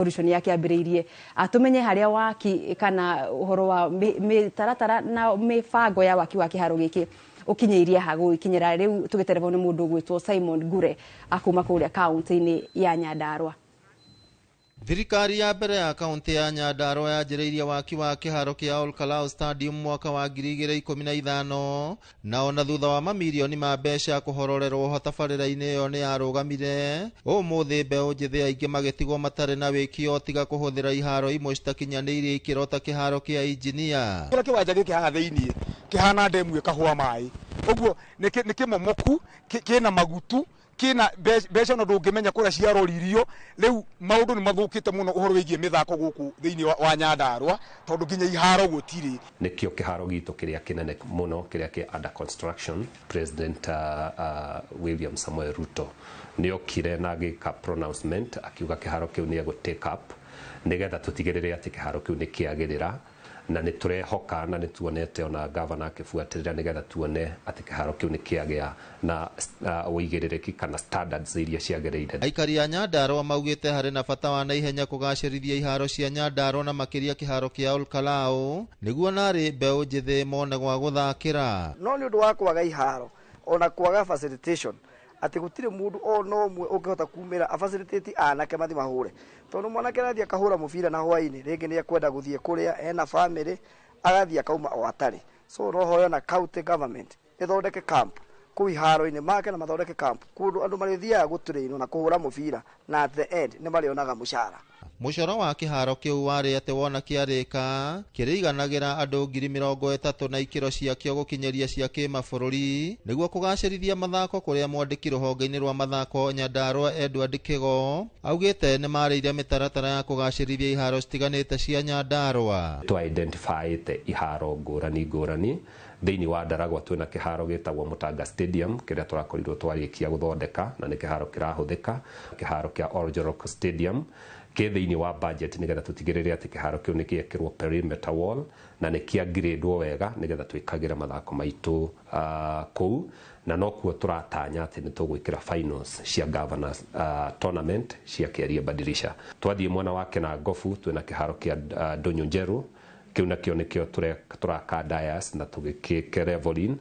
Revolution yakĩambĩrĩirie. Tũmenye harĩa waki kana ũhoro wa mĩtaratara na mĩbango ya waki wa kĩharo gĩkĩ ũkinyĩirie ha gũgĩkinyĩra rĩu. Tũgĩterevwo nĩ mũndũ ũgwĩtwo Simon Ngure akuma kũrĩa kaunti-inĩ ya Nyandarua. Thirikari ya mbere ya kaunti ya Nyandarua yanjĩrĩirie waki wa kĩharo kĩa Olkalou Stadium mwaka wa 2015, na ona thutha wa mamirioni ma mbeca kũhororerwo tabarĩra-inĩ ĩyo nĩ yarũgamire. Ũmũthĩ mbeũ njĩthĩ aingĩ magĩtigwo matarĩ na wĩkio tiga kũhũthĩra iharo imwe citakinyanĩirie ikĩro ta kĩharo kĩa injinia. Kĩrĩa kĩwanja gĩkĩ haha thĩiniĩ kĩhana ndemu ĩkahũa maĩ ũguo, nĩ kĩmomoku, kĩna magutu, kĩna mbeca ona ndũngĩmenya kũrĩa ciaroririo. Rĩu maũndũ nĩ mathũkĩte mũno ũhoro wĩgiĩ mĩthako gũkũ thĩiniĩ wa Nyandarua, tondũ nginya iharo gũtirĩ. Nĩkĩo kĩharo gitũ kĩrĩa kĩnene mũno kĩrĩa kĩ under construction. President William Samoei Ruto nĩokire na agĩka pronouncement, akiuga kĩharo kĩu nĩ egũ take up nĩgetha tũtigĩrĩre atĩ kĩharo kĩu nĩ kĩagĩrĩra, na nĩ tũrehoka na nĩ tuonete ona gavana akĩbuatĩrĩra nĩgetha tuone atĩ kĩharo kĩu nĩ kĩagĩa na ũigĩrĩrĩki kana standards iria ciagĩrĩire. Aikari a Nyandarua maugĩte harĩ na bata wa naihenya kũgacĩrithia iharo cia Nyandarua na makĩria kĩharo kĩa Olkalou nĩguo narĩ mbeũ njĩthĩ mone gwa gũthakĩra. No nĩ ũndũ wa kwaga iharo ona kwaga facilitation, atĩ gũtirĩ mũndũ ona ũmwe ũngĩhota kumĩra afacilitate anake mathi mahũre, tondũ mwanake arathiĩ akahũra mũbira na hwaĩ-inĩ rĩngĩ nĩ ekwenda gũthiĩ kũrĩa ena family, agathiĩ akauma o atarĩ. So no hoyo na county government ĩthondeke camp kũu iharo-inĩ make na mathondeke camp kũndũ andũ marĩthiaga gũtũrĩinwo na kũhũra mũbira, na at the end nĩ marĩonaga mũcara. Mũcoro wa kĩharo kĩu warĩ atĩ wona kĩarĩka kĩrĩiganagĩra andũ 30,000 na ikĩro ciakĩo gũkinyĩria cia kĩmabũrũri nĩguo kũgacĩrithia mathako, kũrĩa mwandĩki rũhonge-inĩ rwa mathako Nyandarua Edward Kigo augĩte nĩ marĩire mĩtaratara ya kũgacĩrithia iharo citiganĩte cia Nyandarua. Twa identifyĩte iharo ngũrani ngũrani thĩinĩ wa Ndaragwa. Twĩna kĩharo gĩtagwo Mutanga Stadium kĩrĩa tũrakorirwo twarĩkia gũthondeka na nĩ kĩharo kĩrahũthĩka. Kĩharo kĩa Oljorok Stadium kĩ thĩinĩ wa budget nĩgetha tũtigĩrĩre atĩ kĩharo kĩu nĩ gĩekĩrwo perimeter wall na nĩ kĩangirĩndwo wega nĩgetha twĩkagĩre mathako maitũ kũu, na nokuo tũratanya atĩ nĩ tũgwĩkĩra finals cia governors tournament cia Kĩaria Badirisha. Twathiĩ mwena wa Kenangobu twĩna kĩharo kĩa Ndũnyũ Njerũ, kĩu nakĩo nĩkĩo tũraka dais na tũgĩkĩke leveling.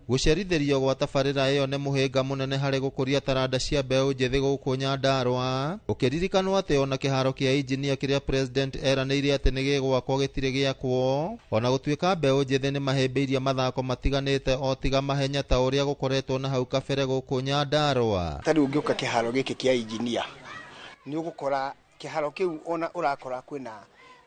Gũcerithĩrio gwa tabarĩra ĩyo nĩ mũhĩnga mũnene harĩ gũkũria taranda cia mbeũ njĩthĩ gũkũ Nyandarua, ũkĩririkanwo atĩ ona kĩharo kĩa injinia kĩrĩa president eranĩire atĩ nĩ gĩgwakwo gĩtirĩ gĩakwo, ona gũtuĩka mbeũ njĩthĩ nĩ mahĩmbĩirie mathako matiganĩte o tiga mahenya ta ũrĩa gũkoretwo na hau kabere gũkũ Nyandarua. Ta rĩu ũngĩũka kĩharo gĩkĩ kĩa injinia, nĩ ũgũkora kĩharo kĩu ona ũrakora kwĩna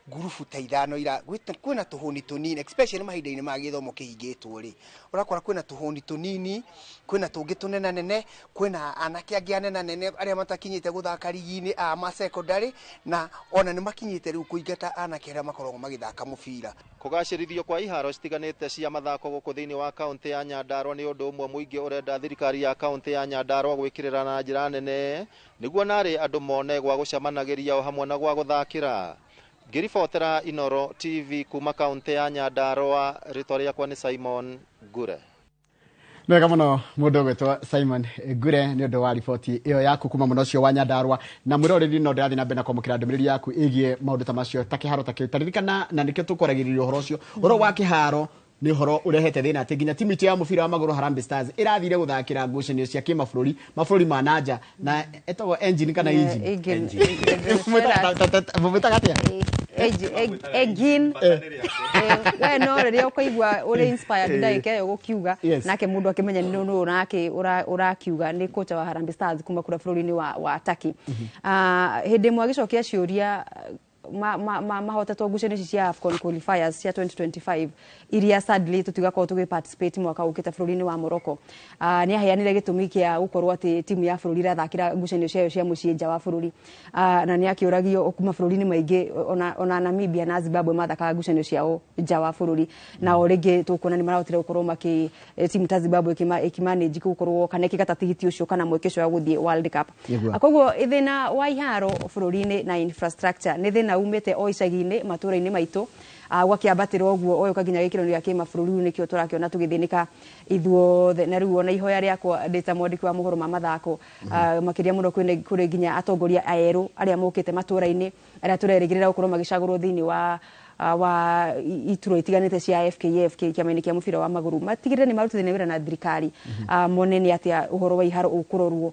ngurubu ta ithano ira kwĩna tũhũni tũnini, especially mahinda-inĩ ma gĩthomo kĩhingĩtwo rĩ, ũrakora kwĩna tũhũni tũnini, kwĩna tũngĩ tũnenanene, kwĩna anake angĩ anenanene arĩa matakinyĩte gũthaka rigi-inĩ a ma secondary, na ona nĩ makinyĩte rĩu kũingata anake arĩa makoragwo magĩthaka mũbira. Kũgacĩrithio kwa iharo citiganĩte cia mathako gũkũ thĩinĩ wa kaunti ya Nyandarua nĩ ũndũ ũmwe mũingĩ ũrenda thirikari ya kaunti ya Nyandarua gwĩkĩrĩra na njĩra nene nĩguo narĩ andũ mone gwa gũcemanagĩria o hamwe na gwa gũthakĩra. Ngĩribotera Inoro TV kuma kaunti ya Nyandarua, rĩtwa rĩakwa nĩ Simon Ngure. Wega mũno mũndũ ũgwĩtwo Simon Ngure nĩ ũndũ wa riboti ĩyo yaku kuma mũno ũcio wa Nyandarua. Na mwĩroreri, no ndĩrathiĩ na mbere na kwamũkĩra ndũmĩrĩri yaku ĩgiĩ maũndũ ta macio, ta kĩharo ta kĩu. Taririkana na nĩkĩo tũkwaragĩrĩria ũhoro ũcio, ũhoro wa kĩharo nĩ ũhoro ũrehete thĩna atĩ nginya timu itũ ya mũbira wa magũrũ Harambee Stars ĩrathire gũthakĩra ngucanio cia kĩmabũrũri mabũrũri ma nanja na ĩtagwo engine kana engine. Mũmĩtaga atĩa? Egin we no rĩrĩa ũkũigua ũrĩ inspired ndagĩka ĩyo gũkiuga nake mũndũ akĩmenya nĩ nũ nake ũrakiuga nĩ kocha wa Harambee Stars kuma kũrĩa bũrũri-inĩ wa Turkey. Hĩndĩ ĩmwe agĩcokia ciũria mahotetwo ngucanio ici cia AFCON qualifiers cia 2025 iria sadly tũtigakorwo tũgĩ participate mwaka ũkĩte bũrũri-inĩ wa Morocco, nĩ aheanire gĩtũmi kĩa gũkorwo atĩ timu ya bũrũri ĩrathakĩra ngucanio ciayo cia mũciĩ nja wa bũrũri, na nĩ akĩũragio kuma bũrũri-inĩ maingĩ ona Namibia na Zimbabwe mathakaga ngucanio ciao nja wa bũrũri, na o rĩngĩ tũkuona nĩ marahotire gũkorwo makĩ timu ta Zimbabwe ĩkĩmanage gũkorwo kana ĩkĩgata tigiti ũcio kana mweke ũcio wa gũthiĩ World Cup. Koguo thĩna wa iharo bũrũri-inĩ na infrastructure nĩ thĩna umĩte o icagi-inĩ matũra-inĩ maitũ. Gwakĩambatĩra ũguo ũyũ nginya gĩkĩro gĩa kĩmabũrũri. Rĩu nĩkĩo tũrakĩona tũgĩthĩnĩka ithuothe. Na rĩu ona ihoya rĩakwa ndĩ ta mwandĩki wa mohoro ma mathako, makĩria mũno kũrĩ nginya atongoria aerũ arĩa mokĩte matũra-inĩ, arĩa tũrerĩgĩrĩra gũkorwo magĩcagũrwo thĩinĩ wa iturwa itiganĩte cia FKF, kĩama-inĩ kĩa mũbira wa magũrũ, matigĩrĩre nĩ marutithania wĩra na thirikari, mone nĩ atĩa ũhoro wa iharo ũkũrorwo.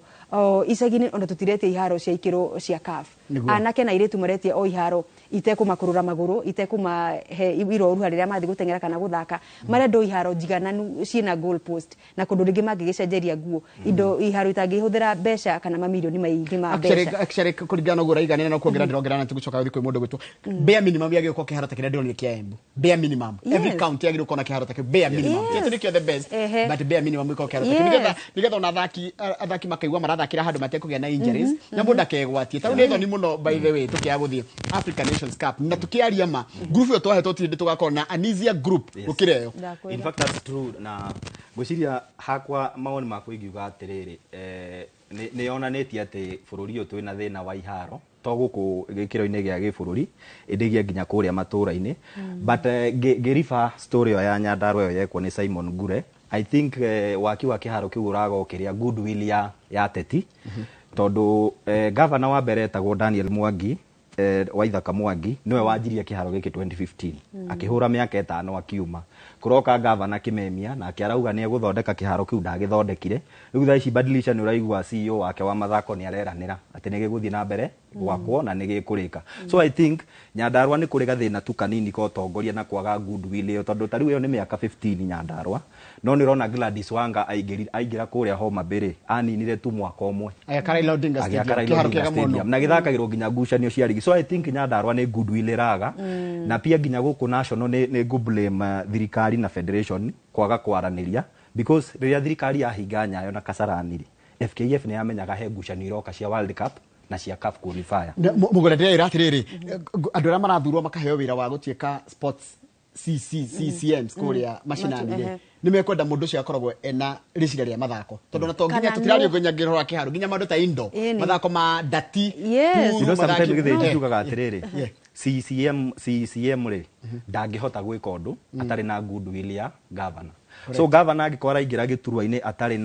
Icagi-inĩ ona tũtiretia iharo cia ikĩro cia CAF. Anake na airĩtu maretia o iharo itekũmakũrũra magũrũ, itekũmahe iroruha rĩrĩa mathiĩ gũteng'era kana gũthaka. Marenda o iharo njigananu ciĩna goal post na kũndũ rĩngĩ mangĩgĩcenjeria nguo, indo iharo itangĩhũthĩra mbeca kana mamirioni maingĩ ma mbeca. Actually, kũringana na ũguo ũraiganĩra na kuongerera, ndĩrongerera na tũgũcoka gũthiĩ kwĩ mũndũ gwĩtwo, bare minimum yagĩrĩirwo gũkorwo kĩharo ta kĩrĩa ndĩronire kĩa Embu. Bare minimum, every county yagĩrĩirwo gũkorwo na kĩharo ta kĩu, bare minimum. Ti atĩ nĩkĩo the best, but bare minimum ĩkorwo kĩharo ta kĩu, nĩgetha ona athaki makaigua marathakĩra handũ matekũgĩa na injuries na mũndũ akegwatie. Ta rĩu nĩ thoni mũno, by the way, tũkĩaga gũthiĩ African Nations Cup na tũkĩaria ma group ĩyo twahetwo, ti hĩndĩ tũgakorwo na an easier group gũkĩra ĩyo. Ndakwĩra. In fact, that's true. Na ngwĩciria hakwa, mawoni makwa ingiuga atĩrĩrĩ, nĩ yonanĩtie atĩ bũrũri ũyũ twĩna thĩna wa iharo, to gũkũ gĩkĩro-inĩ gĩa gĩbũrũri, ĩndĩ gĩa nginya kũrĩa matũra-inĩ. But ngĩriba story ĩyo ya Nyandarua ĩyo yekwo nĩ Simon Ngure, I think waki wa kĩharo kĩu ũragokĩria goodwill ya ateti, tondũ gavana wa mbere etagwo Daniel Mwangi, Waithaka Mwangi, nĩwe wanjirie kĩharo gĩkĩ 2015, akĩhũra mĩaka 5 akiuma. Kũroka gavana Kimemia, nake arauga nĩ egũthondeka kĩharo kĩu, ndagĩthondekire. Rĩu thaa ici badilisha nĩ ũraigua CEO wake wa mathako nĩ areranĩra atĩ nĩ gĩgũthiĩ na mbere gwakwo na nĩ gĩkũrĩka. So I think Nyandarua nĩ kũrĩ gathĩna tu kanini ka ũtongoria na kwaga goodwill ĩyo, tondũ ta rĩu ĩyo nĩ mĩaka 15 Nyandarua, no nĩ ũrona Gladys Wanga aingĩra kũrĩa Homa Bay rĩ, aninire tu mwaka ũmwe. Agĩaka Raila Odinga Stadium, Agĩaka Raila kĩharo Odinga kĩega mũno. Stadium na gĩthakagĩrwo nginya ngucanio cia rigi. So I think Nyandarua nĩ goodwill ĩraga, na pia nginya gũkũ national nĩ ngũ blame thirikari na federation kwaga kwaranĩria, because rĩrĩa thirikari yahinga Nyayo na Kasarani rĩ, FKF nĩ yamenyaga he ngucanio iroka cia World Cup na cia CAF qualifier. Mũgũre, ndĩraĩra atĩrĩrĩ, andũ arĩa marathurwo makaheo wĩra wa gũtuĩka sports CCMs kũrĩa macinani rĩ, nĩ mekwenda mũndũ ũcio akoragwo ena rĩciria rĩa mathako, tondũ na to nginya Kana tũtiraria nginya ngĩrora kĩharo, nginya maũndũ ta indo, mathako ma ndati, Yes. pool, You know, sometimes gĩthĩnji njugaga atĩrĩrĩ, CCM rĩ, ndangĩhota gwĩka ũndũ atarĩ na goodwill ya governor. So governor angĩkorwo araingĩra gĩturwa-inĩ atarĩ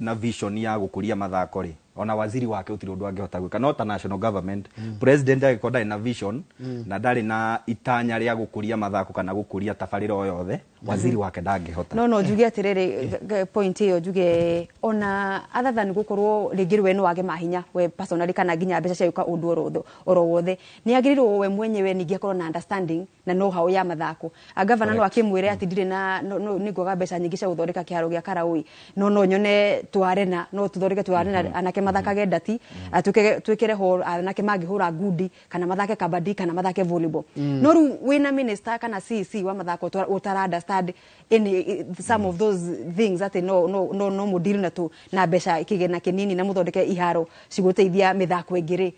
na vision ya gũkũria mathako rĩ, ona waziri wake gũtirĩ ũndũ angĩhota gwĩka. No ta national government, president angĩkorwo ndarĩ na vision na ndarĩ na itanya rĩa gũkũria mathako kana gũkũria tabarĩra o yothe, waziri wake ndangĩhota. No njuge atĩrĩrĩ, point ĩyo njuge ona other than gũkorwo rĩngĩ we no wage mahinya we personally kana nginya mbeca cia gwĩka ũndũ oro wothe, nĩ agĩrĩirwo we mwenyewe ningĩ akorwo na understanding na know how ya mathako. A governor no akĩmwĩre atĩ ndirĩ na no, nĩ ngwaga mbeca nyingĩ cia gũthondeka kĩharo gĩa Karaũi, no nyone twarena no tũthondeke twarena anake mathakage ndati, twĩkĩre ho anake mangĩhũra ngundi kana mathake kabadi kana mathake volleyball. No rĩu wĩna minister kana CC wa mathako ũtara understand any some of those things, atĩ no mũdeal na tu na mbeca kĩgĩna kĩnini na mũthondeke iharo cigũteithia mĩthako ĩngĩ rĩ,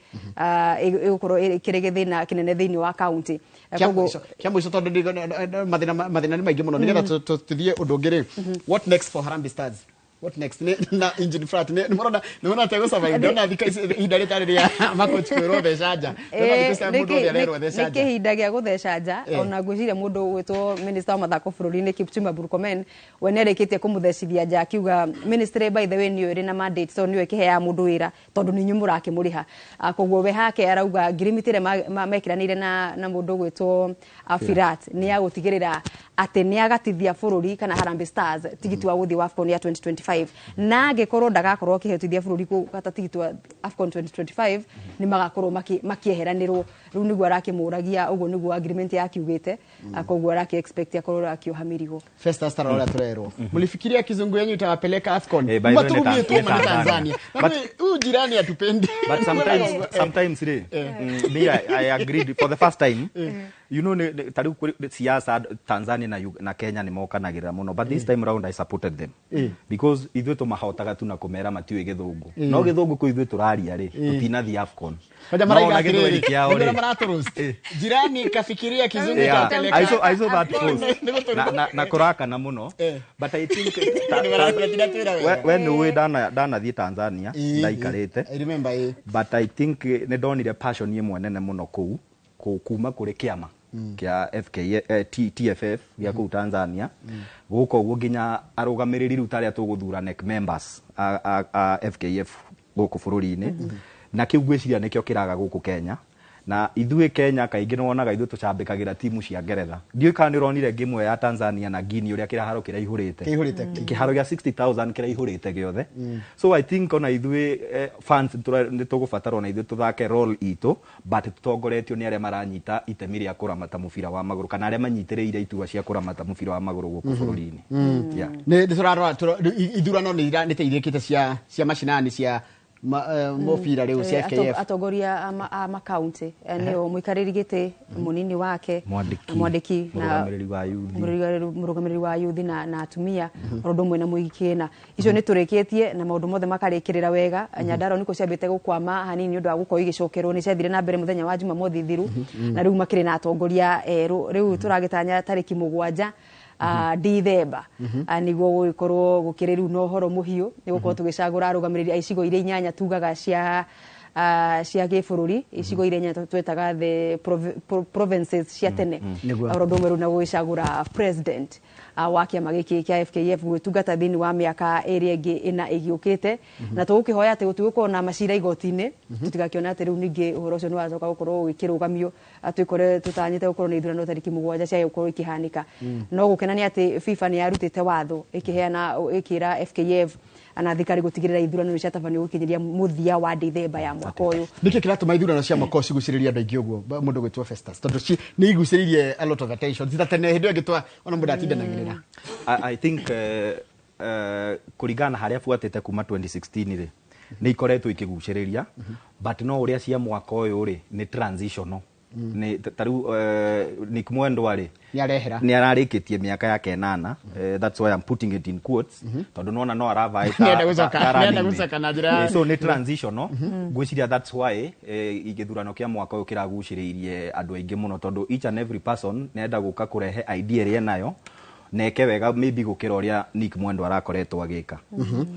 ĩgũkorwo ĩkĩrĩ gĩthĩna kĩnene thĩinĩ wa county. Kĩa mũico, tondũ mathĩna nĩ maingĩ mũno, nĩgetha tũthiĩ ũndũ ũngĩ rĩ, what next for Harambee Stars? What next? Na engine flat nĩ mũrona te gũsurvive? Ndona thikũ ici ihinda rĩtarĩ rĩa makochi kwĩrwo theca nja. Ndona thikũ ici mũndũ othe arerwo theca Nĩ nja. kĩhinda gĩa gũtheca nja. Ona ngwĩciria mũndũ gwĩtwo minister wa mathako bũrũri-inĩ Kipchumba Murkomen, we nĩ arĩkĩtie kũmũthecithia nja, akiuga ministry, by the way, nĩyo ĩrĩ na mandate, so nĩyo ĩkĩheaga mũndũ wĩra tondũ nĩ inyuĩ mũrakĩmũrĩha. Koguo we hake arauga ngirimiti ĩrĩa mekĩranĩire na mũndũ gwĩtwo Firat nĩ ya gũtigĩrĩra atĩ nĩ agatithia bũrũri kana Harambee Stars tigiti wa gũthiĩ AFCON ya 2025, na angĩkorwo ndagakorwo akĩhotithia bũrũri kũgata tigiti wa AFCON 2025, nĩ magakorwo makĩeheranĩrwo. Rĩu nĩguo arakĩmũragia, ũguo nĩguo agreement yakiugĩte. Koguo araki expect akorwo akĩoha mĩrigo. Festus, tarora turerwo mlifikiria kizungu yenyu itawapeleka AFCON. Eh, by the way, Maturumie tu ni ni Tanzania. Tanzania. Huyu jirani atupendi. But sometimes rĩ, me, I agreed for the first time, ta rĩu siasa Tanzania na Kenya nĩ mokanagĩrĩra mũno, but this time round I supported them, because ithuĩ tũmahotaga tu na kũmera matiũĩ gĩthũngũ, no gĩthũngũ kũ ithuĩ tũraria rĩ, tũtinathiĩ AFCON. Hoja No maraiga ona gĩthweri atiriri, kĩao nĩguo rĩ, maratũroast. Jirani kafikiria kizungu Yeah, itawapeleka. I saw that post Nĩgũtũruma. na kũrakana mũno. But I think Nĩ maratũratira wega. we nĩ ũĩ ndanathiĩ Tanzania, ndaikarĩte. I remember. But I think nĩ ndonire passion ĩmwe nene mũno kũu kuma kũrĩ kĩama. Kĩa FK, TFF gĩa kũu Tanzania gũka ũguo, nginya arũgamĩrĩri rĩu tarĩa tũgũthura NEC members a FKF gũkũ bũrũri-inĩ, na kĩu ngwĩciria nĩkĩo kĩraga gũkũ Kenya. Na ithuĩ Kenya kaingĩ nĩwonaga ithuĩ tũcambĩkagĩra timu cia Ngeretha. Ndiũĩ kana nĩ ũronire game ĩyo ya Tanzania na Guinea, ũrĩa kĩharo kĩraihũrĩte. Kĩihũrĩte. Kĩharo gĩa 60,000 kĩraihũrĩte gĩothe. So I think ona ithuĩ fans nĩ tũgũbatara ona ithuĩ tũthake role itũ, but tũtongoretio nĩ arĩa maranyita itemi rĩa kũramata mũbira wa magũrũ kana arĩa manyitĩrĩire iturwa cia kũramata mũbira wa magũrũ gũkũ bũrũri-inĩ. Yeah. Nĩ tũrarora ithurano nĩ teithĩkĩte cia macinani cia mũbira rĩu cia FKF. Atongoria a makaunti nĩo mũikarĩri gĩtĩ, mũnini wake, Mwandĩki, mwandĩki na mũrũgamĩrĩri wa yuthi. Mũrũgamĩrĩri wa yuthi na atumia, o ũndũ ũmwe na mũigi kĩna. Icio nĩ tũrĩkĩtie na maũndũ mothe makarĩkĩrĩra wega. Nyandarua nĩkuo ciambĩte gũkwama hanini nĩ ũndũ wa gũkorwo igĩcokerwo, nĩ ciathire na mbere mũthenya wa Jumamothi thiru, na rĩu makĩrĩ na atongoria erũ. Rĩu tũragĩtanya tarĩki 7 Dithemba nĩguo gũgĩkorwo gũkĩrĩ rĩu na ũhoro mũhiũ, nĩ gũkorwo tũgĩcagũra arũgamĩrĩri a icigo iria inyanya tugaga cia gĩbũrũri, icigo iria inya twetaga the provinces cia tene. Nĩguo. O ũndũ ũmwe rĩu na gũgĩcagũra president wa kĩama gĩkĩ kĩa FKF gwĩtungata thĩinĩ wa mĩaka ĩrĩa ĩngĩ ĩna ĩgĩũkĩte, na tũgũkĩhoya atĩ gũtigũkorwo na macira igoti-inĩ, tũtigakĩona atĩ rĩu ningĩ ũhoro ũcio nĩ wacoka gũkorwo ũgĩkĩrũgamio, twĩkore tũtanyĩte gũkorwo na ithurano tarĩki 7 cia gũkorwo ikĩhanĩka. No gũkena nĩ atĩ FIFA nĩ yarutĩte watho ĩkĩheana, ĩkĩra FKF na thirikari gũtigĩrĩra ithurano nĩ ciatabanio gũkinyĩria mũthia wa Dithemba ya mwaka ũyũ. Nĩkĩ kĩratũma ithurano cia mwaka ũyũ cigucĩrĩrie andũ aingĩ ũguo, mũndũ gwĩtwo Festus, tondũ nĩ igucĩrĩirie a lot of attention ti ta tene hĩndĩ ĩyo ĩngĩ twa ona mũndũ atindanagĩrĩra? I think kũringana na harĩa buatĩte kuma 2016 rĩ, nĩ ikoretwo ikĩgucĩrĩria, but no ũrĩa cia mwaka ũyũ rĩ nĩ transitional, nĩ ta rĩu Nick Mwendwa rĩ, nĩ arehera. Nĩ ararĩkĩtie mĩaka yake 8. That's why I'm putting it in quotes, tondũ nona no aravae. Nĩenda gũcoka na njĩra So nĩ transitional. Ngwĩciria that's why gĩthurano kĩa mwaka ũyũ kĩragucĩrĩirie andũ aingĩ mũno, tondũ each and every person nĩenda gũka kũrehe idea ĩrĩa enayo na eke wega maybe gũkĩra ũrĩa Nick Mwendwa arakoretwo agĩka.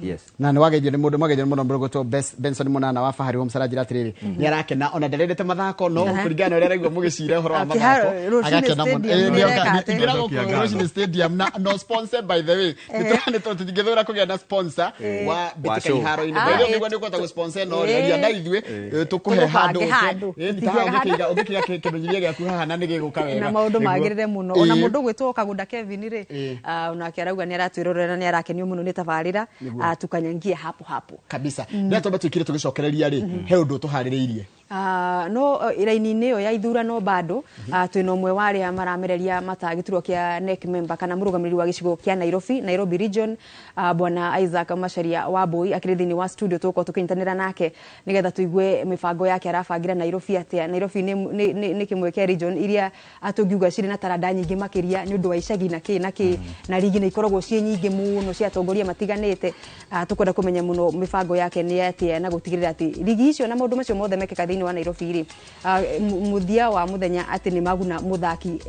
Yes. Na nĩ wageithio nĩ mũndũ mwageithio nĩ mũno mũrũgũtwo Benson Mũnana wa Fahari Homes, aranjĩra atĩrĩrĩ nĩ arakena ona ndarendete mathako, no kũringana na ũrĩa araigua mũgĩcira ũhoro wa mathako Rũcinĩ agakena mũno. stadium Ĩĩ, nĩ ĩreka atĩ. Ingĩra gũkũ Rũcinĩ stadium na no sponsor, by the way, nĩ tondũ tũtingĩthũra kũgĩa na sponsor wa mbĩtĩka show. iharo-inĩ. Ah, By the way, nĩguo nĩ ũkũhota gũ-sponsor no rĩaria na ithuĩ, tũkũhe Tũgũbange handũ. handũ. Ĩĩ, ta haha ũngĩkĩiga kĩmenyithia gĩaku haha na nĩ gĩgũka wega. Na maũndũ Nĩguo. magĩrĩre mũno. Ona mũndũ gwĩtwo Kagunda Kevin rĩ, onake arauga nĩ aratwĩrorera, nĩ arakenio mũno nĩ tabarĩra. Tukanyangie hapo hapo. Kabisa. Nĩ twambe twĩkire tũgĩcokereria rĩ, he ũndũ tũharĩrĩirie. No raini-inĩ ĩyo ya ithurano bado twĩna ũmwe wa arĩa maramereria mata gĩturwa kĩa NEC member kana mũrũgamĩrĩri wa gĩcigo kĩa Nairobi, Nairobi region, bwana Isaac Macharia Wambui akĩrĩ thĩinĩ wa studio. Tũgũkorwo tũkĩnyitanĩra nake nĩgetha tũigue mĩbango yake, arabangĩra Nairobi atĩa. Nairobi nĩ kĩmwe kĩa region iria tũngiuga cirĩ na taranda nyingĩ makĩria nĩ ũndũ wa icagi na kĩ na kĩ, na rigi nĩ ikoragwo ciĩ nyingĩ mũno cia atongoria matiganĩte. Tũkwenda kũmenya mũno mĩbango yake nĩ atĩa na gũtigĩrĩra atĩ rigi icio na maũndũ macio mothe mekĩka thĩinĩ wa Nairobi rĩ, mũthia wa mũthenya atĩ nĩ maguna mũthaki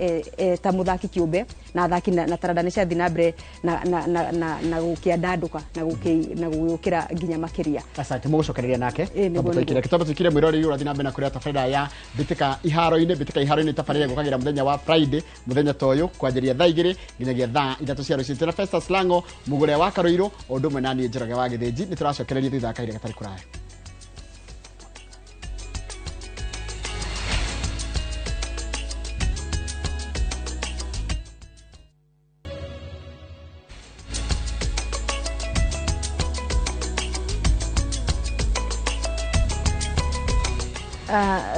ta mũthaki kĩũmbe na athaki na taranda nĩ ciathiĩ na mbere na gũkĩandandũka na gũgĩũkĩra nginya makĩria. Asante, mũgũcokereria nake. Ĩĩ, nĩguo, Twambe tũikire. nĩguo. Twambe tũikire mwĩroreri ũrathiĩ na mbere na kũrĩa tabarĩra ya mbĩtĩka iharo-inĩ. Mbĩtĩka iharo-inĩ tabarĩra ĩgũkagĩra mũthenya wa Friday, mũthenya ta ũyũ, kwanjĩria thaa 2 nginyagia thaa 3 cia rũcinĩ. Twĩna Festus Lango Mũgũre wa Karũirũ, o ũndũ ũmwe na niĩ Njoroge wa Gĩthĩnji. Nĩ tũracokereria thutha wa kahinda gatarĩ kũraya.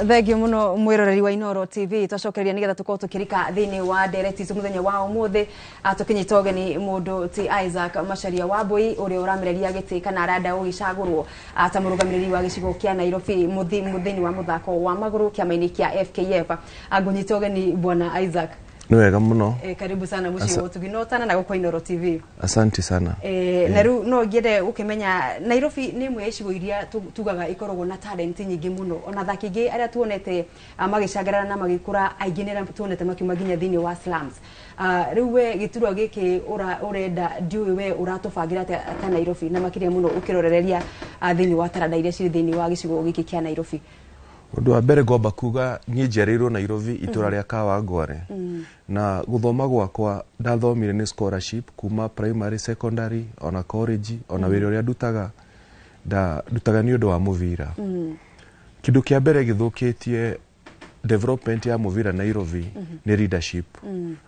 Thengio muno mwiroreri wa Inoro TV. Twacokereria nigetha tukorwo tukirika thiini wa ndereti icio muthenya wa umuthi, tukinyita ũgeni mũndũ ti Isaac Macharia Wambui, ũrĩa ũramereria gĩtĩ kana arenda gũgĩcagũrwo ta mũrũgamĩrĩri wa gĩcigo kĩa Nairobi mũthĩinĩ wa mũthako wa magũrũ kĩama-inĩ kĩa FKF. Ngũnyita ũgeni bwana Isaac. Nĩ wega mũno. Karibu sana mũciĩ wa ũtugi no tana na gũkũ Inoro TV. Asante sana. Na rĩu no ngĩende gũkĩmenya, Nairobi nĩ ĩmwe ya icigo iria tugaga ikoragwo na talent nyingĩ mũno, ona athaki aingĩ arĩa tuonete magĩcangarara na magĩkũra, aingĩ nĩ arĩa tuonete makiuma nginya thĩinĩ wa slums. Rĩu we gĩturwa gĩkĩ ũrenda, ndiũĩ we ũratũbangĩra atĩa ta Nairobi, na makĩria mũno ũkĩrorereria thĩinĩ wa taranda iria cirĩ thĩinĩ wa gĩcigo gĩkĩ kĩa Nairobi? Ũndũ wa mbere ngwamba kuga niĩ njiarĩirwo Nairobi, itũra rĩa Kawangware, na gũthoma gwakwa ndathomire nĩ scholarship kuma primary, secondary ona college, ona wĩra ũrĩa ndutaga ndutaga nĩ ũndũ wa mũbira. Kĩndũ kĩa mbere gĩthũkĩtie development ya mũbira Nairobi nĩ leadership.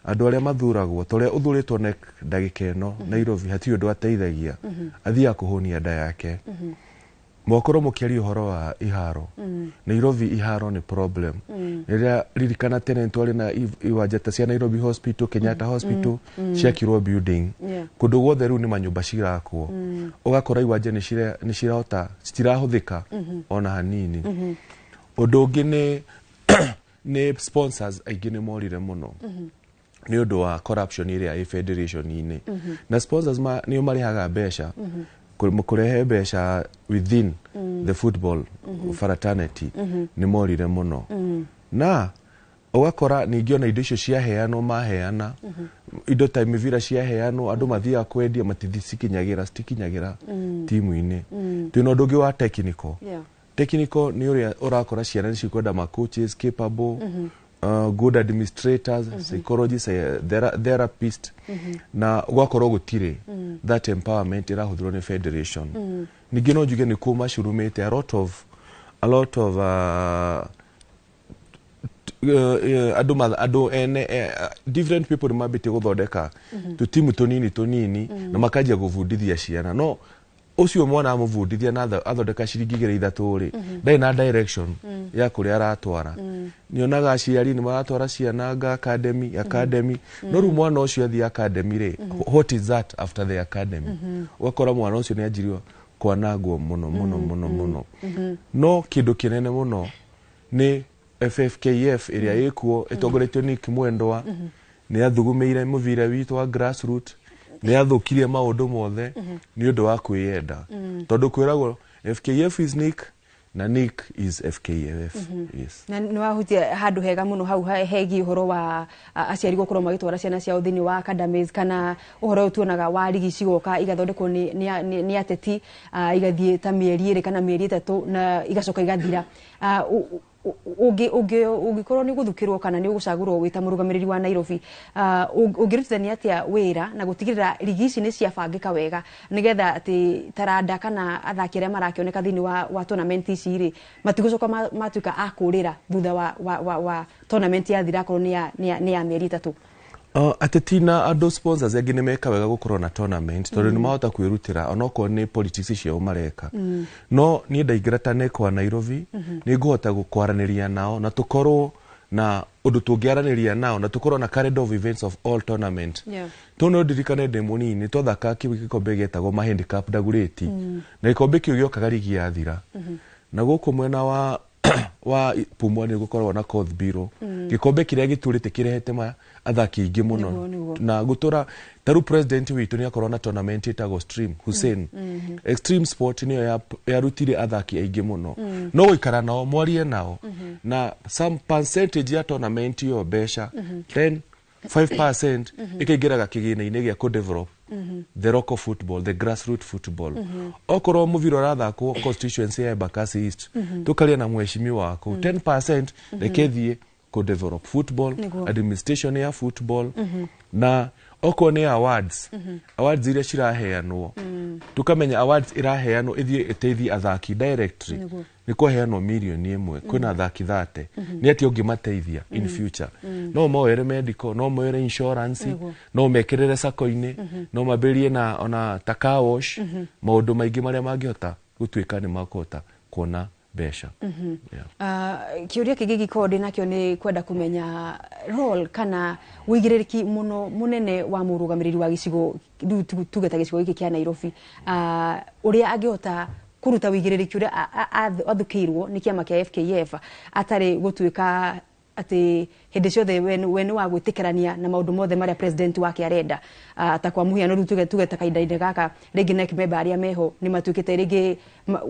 Andũ arĩa mathuragwo, ta ũrĩa ũthurĩtwo NEC ndagĩka ĩno Nairobi, hatirĩ ũndũ ateithagia, athiaga kũhũnia nda yake. Mwakorwo mũkĩaria ũhoro wa iharo, Nairobi iharo nĩ problem. Rĩrĩa ririkana tene twarĩ na iwanja ta cia Nairobi Hospital, Kenyatta Hospital, ciakirwo building. Kũndũ guothe rĩu nĩ manyũmba cirakwo, ũgakora iwanja nĩ cirahota citirahũthĩka ona hanini. Ũndũ ũngĩ nĩ sponsors aingĩ nĩ morire mũno nĩ ũndũ wa corruption ĩrĩa ĩ federation-inĩ, na sponsors nĩo marĩhaga mbeca kũrehe mbeca within the football fraternity, nĩ morire mũno. Na ũgakora ningĩ ona indo icio ciaheanwo, maheana indo ta mĩbira ciaheanwo, andũ mathiaga kwendia, matithicikinyagĩra, citikinyagĩra timu-inĩ. Twĩna ũndũ ũngĩ wa technical. Technical nĩ ũrĩa ũrakora ciana nĩ cikwenda ma coaches capable, good administrators, psychologists, therapist, na gwakorwo gũtirĩ that empowerment ĩrahũthĩrwo nĩ federation. Ningĩ no njuge nĩ kũ macurumĩte a lot of andũ andũ ene, different people nĩ mambĩtie gũthondeka tũtimu tũnini tũnini na makanjia gũbundithia ciana, no ũcio mwana amũbundithia na athondeka ciringi igĩrĩ ithatũ rĩ, ndarĩ na direction ya kũrĩa aratwara. Nyonaga aciari nĩ maratwara ciana nga academy, academy, no rĩu mwana ũcio athiĩ academy rĩ, what is that after the academy? Ũgakora mwana ũcio nĩ anjirio kwanangwo mũno mũno mũno mũno. No kĩndũ kĩnene mũno nĩ FFKF ĩrĩa ĩkuo ĩtongoretio nĩ Mwendwa, nĩ athugumĩire mũbira witũ wa grassroot, nĩ athũkirie maũndũ mothe nĩ ũndũ wa kwĩyenda, tondũ kwĩragwo FKF is Nick na Nick is FKF, yes. Na nĩ wahutia handũ hega mũno hau hegiĩ ũhoro wa aciari gũkorwo magĩtwara ciana ciao thĩinĩ wa academies, kana ũhoro ũyũ tuonaga wa rigi cigoka igathondekwo nĩ ateti, igathiĩ ta mĩeri 2 kana mĩeri 3 na igacoka igathira. Ũngĩkorwo nĩ ũgũthukĩrwo kana nĩ ũgũcagũrwo wĩ ta mũrũgamĩrĩri wa Nairobi, ũngĩrutithania atĩa wĩra na gũtigĩrĩra rigi ici nĩ ciabangĩka wega, nĩgetha atĩ taranda kana athaki arĩa marakĩoneka thĩinĩ wa tournament ici rĩ, matigũcoka matuĩka a kũrĩra thutha wa tournament yathira, akorwo nĩ ya mĩeri 3? Ateti na andũ sponsors angĩ nĩ meka wega gũkorwo na tournament, tondũ nĩ mahota kwĩrutĩra onokorwo nĩ politics ciao mareka. No niĩ ndaingĩra ta NEC wa Nairobi, nĩ ngũhota kwaranĩria nao na tũkorwo na ũndũ tũngĩaranĩria nao na tũkorwo na calendar of events of all tournament. To no ndirikane ndĩ mũnini twathakaga gĩkombe gĩetagwo Mahindi Cup Dagoretti, na gĩkombe kĩu gĩokaga rigi yathira. Na gũkũ mwena wa Pumwani nĩ gũkoragwo na Koth Biro, gĩkombe kĩrĩa gĩtũrĩte kĩrehete ma athaki aingĩ mũno. Nĩguo, nĩguo. Na gũtũra ta rĩu president witũ nĩ akorwo na tournament ĩtagwo Stream Hussein Extreme Sport, nĩyo yarutire athaki aingĩ mũno. No gũikara nao, mwarie nao na some percentage ya tournament ĩyo, mbeca 10 5% ĩkaingĩraga kĩgĩna-inĩ gĩa kũ-develop the local football, the grassroot football. Okorwo mũbira ũrathakwo constituency ya Embakasi East, tũkaria na mheshimiwa waku, 10% reke thiĩ kũ-develop football, administration ya football. Na okorwo nĩ awards, awards iria ciraheanwo, tukamenya awards iraheanwo ĩthiĩ ĩteithie athaki directly. Nĩ kwaheanwo mirioni 1, kwĩna athaki 30, nĩ atĩa ũngĩmateithia in future? No moere medical, no moere insurance, no mekĩrĩre sako-inĩ, no mambĩrĩrie na ona ta car wash, maũndũ maingĩ marĩa mangĩhota gũtuĩka nĩ makũhota kuona mbeca. Yeah. Kĩũria kĩngĩ gĩkorwo ndĩ nakĩo nĩ kwenda kũmenya role kana ũigĩrĩrĩki mũno mũnene wa mũrũgamĩrĩri wa gĩcigo rĩu tuge ta gĩcigo gĩkĩ kĩa Nairobi, ũrĩa angĩhota kũruta ũigĩrĩrĩki ũrĩa athukĩirwo nĩ kĩama kĩa FKF, atarĩ gũtuĩka atĩ hĩndĩ ciothe we nĩ wa gwĩtĩkĩrania na maũndũ mothe marĩa president wake arenda. Ta kwa mũhiano rĩu tuge ta kahinda-inĩ gaka rĩngĩ NEC member arĩa meho nĩ matuĩkĩte rĩngĩ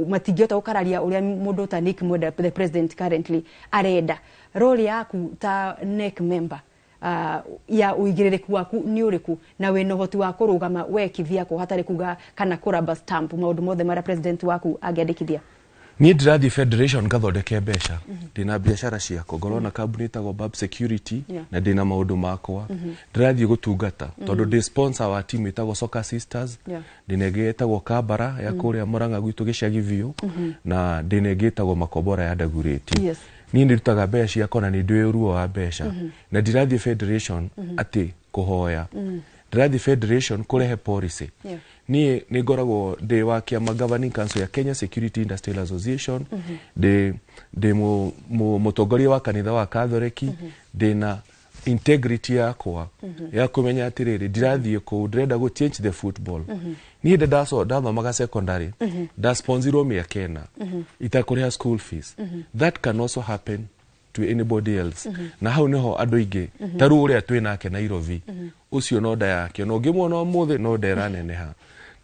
matingĩhota gũkararia ũrĩa mũndũ ta Nick Mwenda, the president currently, arenda. Role yaku ta NEC member, ya ũigĩrĩrĩku waku nĩ ũrĩkũ, na wĩna ũhoti wa kũrũgama we kivyako hatarĩ kuga kana kũraba stamp maũndũ mothe marĩa president waku angĩandĩkithia? Niĩ ndĩrathiĩ federation ngathondeke mbeca. Ndĩna biacara ciakwa, ngorwo na kambuni ĩtagwo Bab Security, na ndĩna maũndũ makwa. Ndĩrathiĩ gũtungata tondũ ndĩ sponsor wa timu ĩtagwo Soccer Sisters. Ndĩna ĩngĩ ĩtagwo Kabara ya kũrĩa Murang'a gwitũ gĩcagi biũ, na ndĩna ĩngĩ ĩtagwo Makombora ya Dagoretti. Niĩ nĩndutaga mbeca ciakwa na nĩ ndũĩ ruo wa mbeca, na ndirathiĩ federation atĩ kũhoya. Ndĩrathiĩ federation kũrehe policy. Niĩ nĩ ngoragwo ndĩ wa kĩama governing council ya Kenya Security Industrial Association, ndĩ mũtongoria wa kanitha wa Katholeki, ndĩna integrity yakwa ya kũmenya atĩrĩrĩ, ndirathiĩ kũu, ndĩrenda gũ change the football. Niĩ ndĩ ndathomaga secondary, ndasponsorirwo mĩaka 4 itakũrĩha school fees. That can also happen to anybody else. Na hau niho andũ aingĩ ta rĩu ũrĩa twĩ nake Nairobi, ũcio no nda yake, na ũngĩmuona ũmũthĩ no nda ĩraneneha,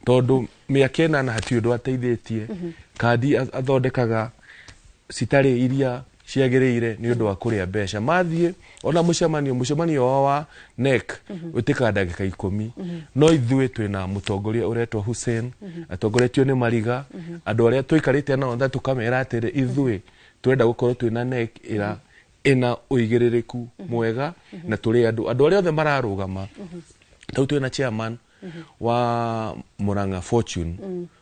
tondũ mĩaka 8 hatirĩ ũndũ ateithĩtie. Kandi athondekaga citarĩ iria ciagĩrĩire nĩ ũndũ wa kũrĩa mbeca. Mathiĩ ona mũcemanio wao wa NEC ũtĩkaga ndagĩka 10. No ithuĩ twĩna mũtongoria ũretwo Hussein, atongoretio nĩ Mariga, andũ arĩa tũikarĩte nao tha tũkamera atĩrĩ, ithuĩ twenda gũkorwo twĩna NEC ĩra ĩna ũigĩrĩrĩku mwega, na tũrĩ andũ arĩa othe mararũgama. Tau twĩna chairman wa Murang'a Fortune,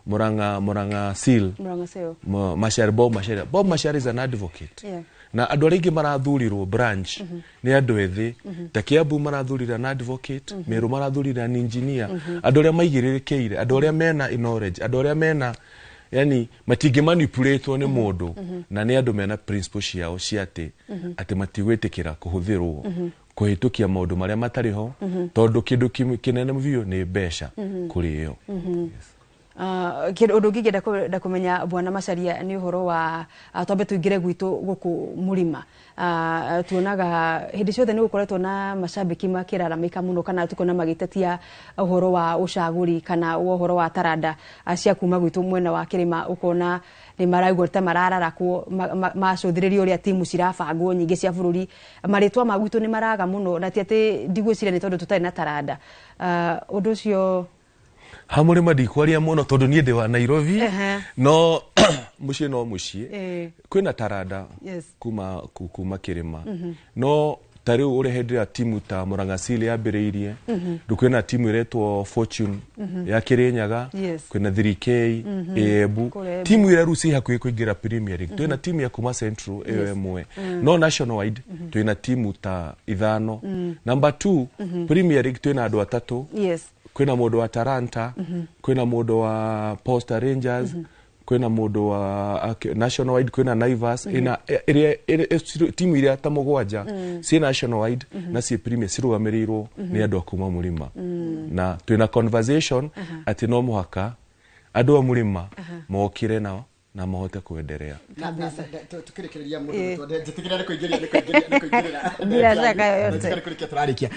Murang'a Seal, Murang'a Seal. Mashari, Bob Mashari. Bob Mashari is an advocate. Na andũ arĩa aingĩ marathurirwo branch nĩ andũ ethĩ. Ta Kiambu marathurire an advocate, Meru marathurire an engineer, andũ arĩa maigĩrĩrĩkĩire, andũ arĩa mena knowledge, andũ arĩa mena yani matingĩ manipulatwo nĩ mũndũ, na nĩ andũ mena principle ciao cia atĩ matigwĩtĩkĩra kũhũthĩrwo kũhĩtũkia maũndũ marĩa matarĩ ho, tondũ kĩndũ kĩnene biũ nĩ mbeca kũrĩ ĩyo. Ũndũ ũngĩ ingĩenda kũmenya Bwana Macharia nĩ ũhoro wa twambe tũingĩre gwitũ gũkũ mũrĩma. Tuonaga hĩndĩ ciothe nĩ gũkoretwo na macambĩki makĩraramĩka mũno, kana tukona magĩtetia ũhoro wa ũcagũri kana ũhoro wa taranda cia kuma gwitũ mwena wa kĩrĩma, ũkona nĩ maraigua ta marararakwo macũthĩrĩrio ũrĩa timu cirabangwo nyingĩ cia bũrũri, marĩtwa ma gwitũ nĩ maraga mũno, na ti atĩ ndigwĩciria nĩ tondũ tũtarĩ na taranda. Ũndũ ũcio ha mũrĩma ndikwaria mũno tondũ niĩ ndĩ wa Nairobi, no mũciĩ no mũciĩ kwĩna taranda kuma kĩrĩma. No ta rĩu ũrĩa hĩndĩ ĩrĩa timu ta Murang'a Seal yambĩrĩirie, rĩu kwĩna timu ĩretwo Fortune ya Kirinyaga, kwĩna 3K Embu, timu iria rĩu ciĩ hakuhĩ kũingĩra Premier League. Twĩna timu ya kuma Central ĩyo ĩmwe, no nationwide twĩna timu ta 5. Number 2, Premier League twĩna andũ 3. Kwĩna mũndũ wa Talanta, kwĩna mũndũ wa Posta Rangers, kwĩna mũndũ wa nationwide, kwĩna Naivas, ina timu iria ta 7 ciĩ nationwide na ciĩ Premier cirũgamĩrĩirwo nĩ andũ a kuma mũrĩma. Na twĩna conversation atĩ no mũhaka andũ a mũrĩma mokire nao na mahote kuendelea. Tukĩrĩkĩrĩria mũndũ njĩtĩkĩra nĩ kũingĩria nĩ kũingĩria nĩ kũingĩrĩra. Bila shaka yoyote. Nĩ kũrĩkia tũrarĩkia.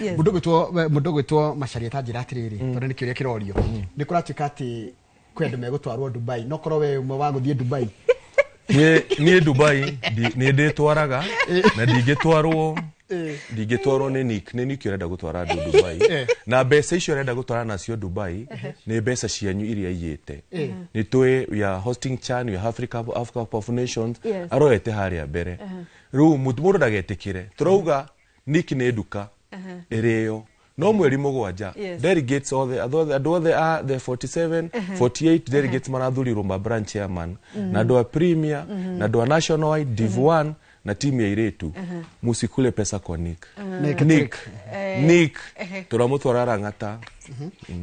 Mũndũ ũgwĩtwo Macharia ta njĩra atĩrĩrĩ, tondũ nĩ kĩũria kĩrorio. Nĩ kũratuĩka atĩ kwĩ andũ megũtwarwo Dubai, no korwo we ũmwe wa gũthiĩ Dubai. Niĩ Dubai nĩ ndĩtwaraga na ndingĩtwarwo nĩ Nick. Nĩ Nick ũrenda gũtwara andũ Dubai, na mbeca icio ũrenda gũtwara nacio Dubai nĩ mbeca cianyu iria aiyĩte. Nĩ tũĩ we are hosting CHAN, we are Africa Cup of Nations, aroete harĩa mbere. Rĩu mũndũ ndagetĩkĩre, tũrauga Nick nĩ nduka ĩrĩo no mweri 7 delegates othe andũ othe a the 47 48 delegates marathurirwo ma branch chairman, na andũ a Premier, na andũ a nationwide Div 1 na timu ya iretu. Musikule pesa kwa Nick. Nick Nick turamutwara Rang'ata.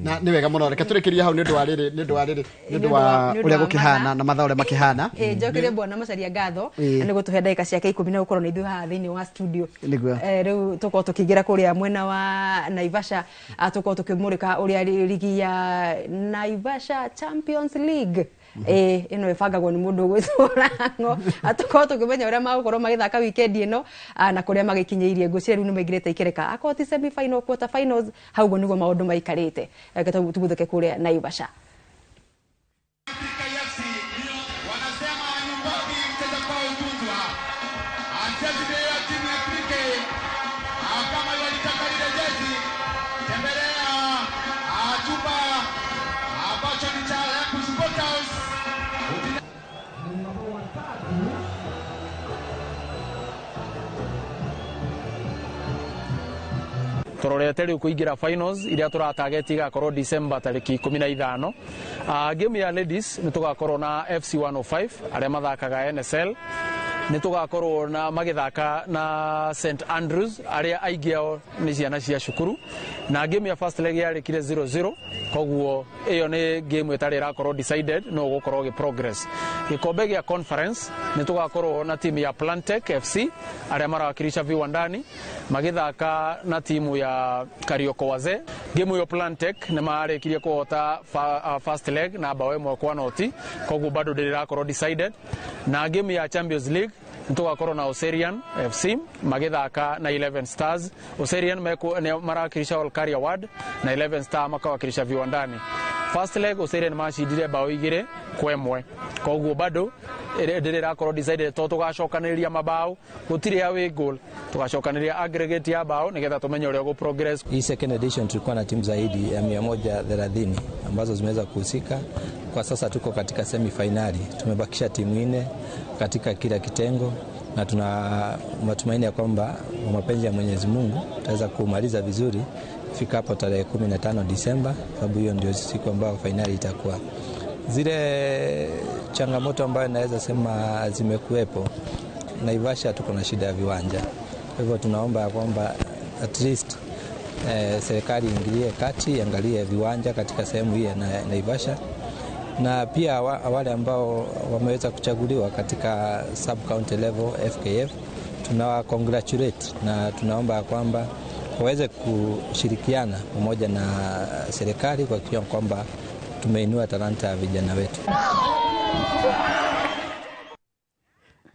Na nĩ wega mũno, reke tũrĩkĩrie hau nĩ ũndũ wa rĩrĩ, nĩ ũndũ wa rĩrĩ, nĩ ũndũ wa ũrĩa gũkĩhana na mathaa ũrĩa makĩhana. Njokerie Bwana Macharia ngatho nĩ gũtũhe ndagĩka ciake 10 na gũkorwo na ithuĩ haha thĩinĩ wa studio. Rĩu tũkorwo tũkĩingĩra kũrĩa mwena wa Naivasha, tũkorwo tũkĩmũrĩka ũrĩa ligi ya Naivasha Champions League ĩno ĩbangagwo nĩ mũndũ ũgwĩtwo Rang'o. Tũkorwo tũkĩmenya ũrĩa magũkorwo magĩthaka weekend ĩno na kũrĩa magĩkinyĩirie. Ngwĩciria rĩu nĩ maingĩrĩte ikereka, akorwo ti semi final, quarter finals, hau ũguo nĩguo maũndũ maikarĩte. Reke tũguthũke kũrĩa Naivasha. Tũrorete rĩu kũingĩra finals iria tũratarget igakorwo December tarĩki 15. Game ya ladies nĩ tũgakorwo na FC 105 arĩa mathakaga NSL, nĩ tũgakorwo na magĩthaka na St Andrews arĩa aingĩ ao nĩ ciana cia cukuru. Na game ya first leg yarĩkire 0-0, koguo ĩyo nĩ game ĩtarĩ ĩrakorwo decided no ũgũkorwo ĩgĩ progress. Gĩkombe gĩa conference nĩ tũgakorwo na timu ya Plantec FC arĩa marawakilisha Viwandani magĩthaka na timu ya Karioko Wazee. Game ĩyo Plantec nĩ marĩkirie kũhota first leg na bao 1-0, koguo bado ndĩrĩ ĩrakorwo decided. Na game ya Champions League nĩ tũgakorwo na Oserian FC magĩthaka na 11 Stars. Oserian nĩ marawakilisha Olkaria Ward na 11 Star makawakilisha Viwandani. First leg Oserian macindire bao 2-1, koguo bado ndĩrĩ ĩrakorwo decided to tũgacokanĩrĩria mabao, gũtirĩ away goal, tũgacokanĩrĩria aggregate ya bao nĩgetha tũmenye ũrĩa gũ progress. Hii second edition tulikuwa na timu zaidi ya 130 ambazo zimeweza kuhusika. Kwa sasa tuko katika semi-finali, tumebakisha timu nne katika kila kitengo, na tuna matumaini ya kwamba kwa mapenzi ya Mwenyezi Mungu tutaweza kumaliza vizuri fika hapo tarehe 15 Disemba, sababu hiyo ndio siku ambayo fainali itakuwa. Zile changamoto ambayo naweza sema zimekuwepo, Naivasha tuko na shida ya viwanja, kwa hivyo tunaomba ya kwamba at least serikali iingilie kati, iangalie viwanja katika sehemu hii ya Naivasha, na pia wale ambao wameweza kuchaguliwa katika sub county level FKF tunawa congratulate na tunaomba ya kwamba waweze kushirikiana pamoja na serikali kuhakikisha kwamba tumeinua talanta ya vijana wetu.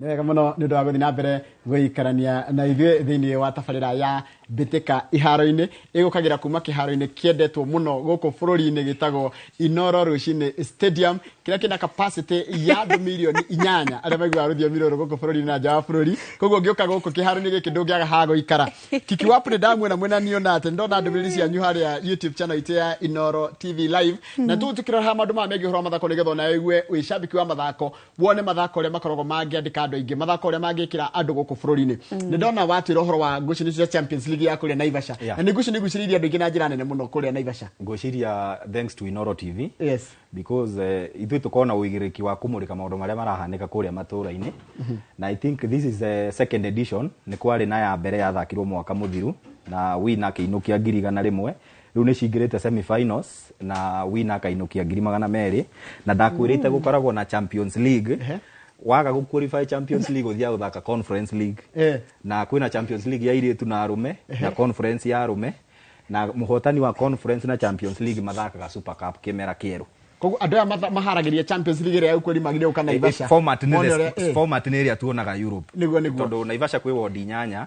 Nĩ wega mũno nĩ ũndũ wa gũthiĩ na mbere gũikarania na ithuĩ thĩinĩ wa tabarĩra ya Mbĩtĩka Iharo-inĩ, ĩgũkagĩra kuma kĩharo-inĩ kĩendetwo mũno gũkũ bũrũri-inĩ gĩtagwo Inoro Rũcinĩ Stadium, kĩrĩa kĩna capacity ya andũ mirioni 8 arĩa maiguaga rũthiomi rũrũ gũkũ bũrũri-inĩ na nja wa bũrũri. Koguo ũngĩũka gũkũ kĩharo-inĩ gĩkĩ ndũngĩaga ha gũikara. Kikiwapu nĩ ndamuona mwena niona atĩ ndona ndũmĩrĩri cianyu harĩa YouTube channel itũ ya Inoro TV Live, na tũu tũkĩrora haha maũndũ maya megiĩ ũhoro wa mathako nĩgetha onawe ũigue wĩ cambĩki wa mathako, wone mathako ũrĩa makoragwo mangĩandĩka andũ aingĩ, mathako ũrĩa mangĩkĩra andũ gũkũ bũrũri-inĩ. Nĩ ndona watwĩra ũhoro wa ngucanio cia Champions League ya kũrĩa Naivasha, na nĩ ngucanio igucĩrĩirie andũ aingĩ na njĩra nene mũno kũrĩa Naivasha. Ngwĩciria thanks to Inoro TV, because ithuĩ tũkorwo na ũigĩrĩki wa kũmũrĩka maũndũ marĩa marahanĩka kũrĩa matũũra-inĩ. Na I think this is the second edition. Nĩ kwarĩ na ya mbere yathakirwo mwaka mũthiru na wina akĩinũkia 100,000. Rĩu nĩ cingĩrĩte semi-finals na wina akainũkia 200,000, na ndakwĩrĩte gũkoragwo na Champions League. Waga gũ qualify Champions League, ũthiaga gũthaka Conference League, na kwĩna Champions League ya airĩtu na arũme na Conference ya arũme, na mũhotani wa Conference na Champions League mathakaga Super Cup kĩmera kĩerũ. Koguo andũ aya maharagĩria Champions League ĩrĩa ya kweri magire gũka Naivasha. Format nĩ Mone ũrĩa- format nĩ ĩrĩa tuonaga Europe. Nĩguo. Tondũ Naivasha kwĩ ward inyanya,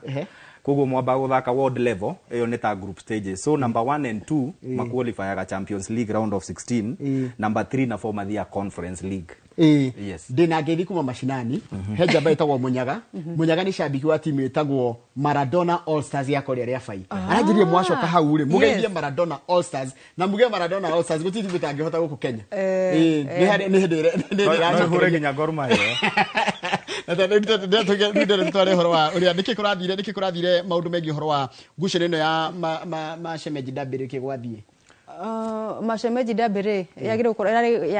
koguo mwambaga gũthaka ward level, ĩyo nĩ ta group stages. So number 1 and 2 maqualifyaga Champions League round of 16, number 3 na 4 mathiaga Conference League. Yes. Ndĩna ngeithi kuma mashinani. He njamba ĩtagwo Mũnyaga. Mũnyaga nĩ cambiki wa timu ĩtagwo Maradona All Stars ya kũrĩa rĩa bai. Aranjĩrie mwacoka hau rĩ mũgeithie Maradona All Stars na muge Maradona All Stars gũtirĩ timu ĩtangĩhota gũkũ Kenya. Nĩ harĩ nĩ hĩndĩ nĩ No ĩhũre ĩracokereria. Nginya Gor Mahia. Tware ũhoro wa ũrĩa nĩkĩ kũrathire maũndũ megiĩ ũhoro wa ngucanio ĩno ya mashemeji derby, rĩkĩ gwathiĩ? Mashemeji derby rĩ yagĩrĩirwo gũkorwo ĩrarĩ